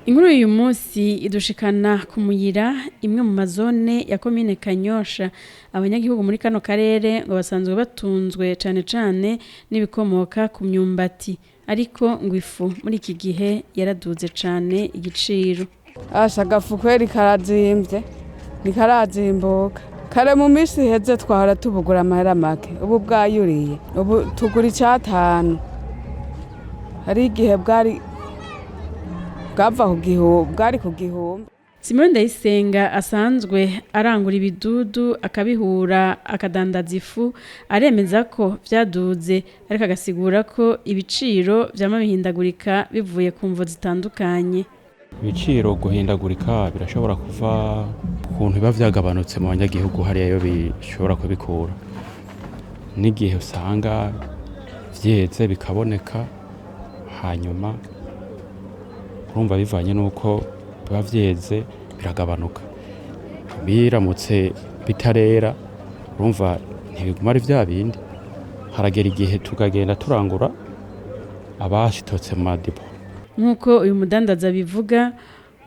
Inkuru y'uyu munsi idushikana ku Muyira, imwe mu mazone ya komine Kanyosha. Abanyagihugu muri kano karere ngo basanzwe batunzwe cane cane n'ibikomoka ku myumbati, ariko ngo ifu muri iki gihe yaraduze cane igiciro. Asha, agafu kweri karazimvye, ntikarazimbuka. Kare mu minsi iheze twahora tubugura amahera make, ubu bwayuriye, ubu tugura icatanu. Hari igihe bwari bwava ku gihumbi, bwari ku gihumbi. Simon Ndayisenga asanzwe arangura ibidudu akabihura akadandaza ifu, aremeza ko vyaduze, ariko agasigura ko ibiciro vyama bihindagurika bivuye ku mvo zitandukanye. Ibiciro guhindagurika birashobora kuva ukuntu biba vyagabanutse mu banyagihugu, hariya yo bishobora kubikura n'igihe usanga vyeze bikaboneka. Hanyuma urumva bivanye n'uko biba vyeze biragabanuka, biramutse bitarera urumva ntibiguma ari vya bindi. Haragera igihe tukagenda turangura abashitotse mu madipo. Nk'uko uyu mudandaza abivuga,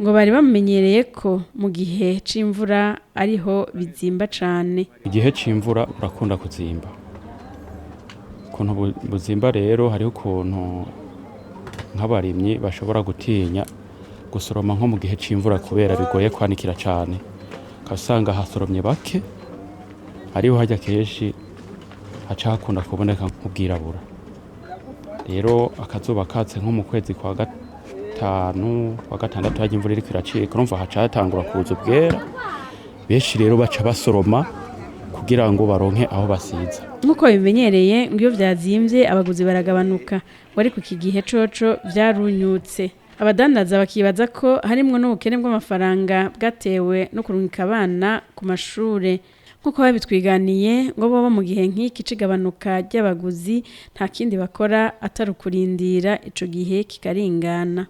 ngo bari bamenyereye ko mu gihe c'imvura ariho bizimba cane. Igihe c'imvura urakunda kuzimba. Ukuntu buzimba rero, hariho ukuntu nk'abarimyi bashobora gutinya gusoroma nko mu gihe c'imvura kubera bigoye kwanikira cane, ukaba usanga hasoromye bake, ariho harya kenshi haca hakunda kuboneka nk'ubwirabura. Rero akazuba katse nko mu kwezi kwa gatanu, kwa gatandatu, harya imvura iriko iracika, urumva haca hatangura kuza ubwera. Benshi rero baca basoroma kugira ngo baronke aho basiza. Nk'uko bimenyereye, ngo iyo vyazimvye abaguzi baragabanuka, ngo ariko iki gihe coco vyarunyutse. Abadandaza bakibaza ko harimwo n'ubukene bw'amafaranga bwatewe no kurungika abana ku mashure. Nk'uko babitwiganiye, ngo bobo mu gihe nk'iki c'igabanuka ry'abaguzi nta kindi bakora atari ukurindira ico gihe kikaringana.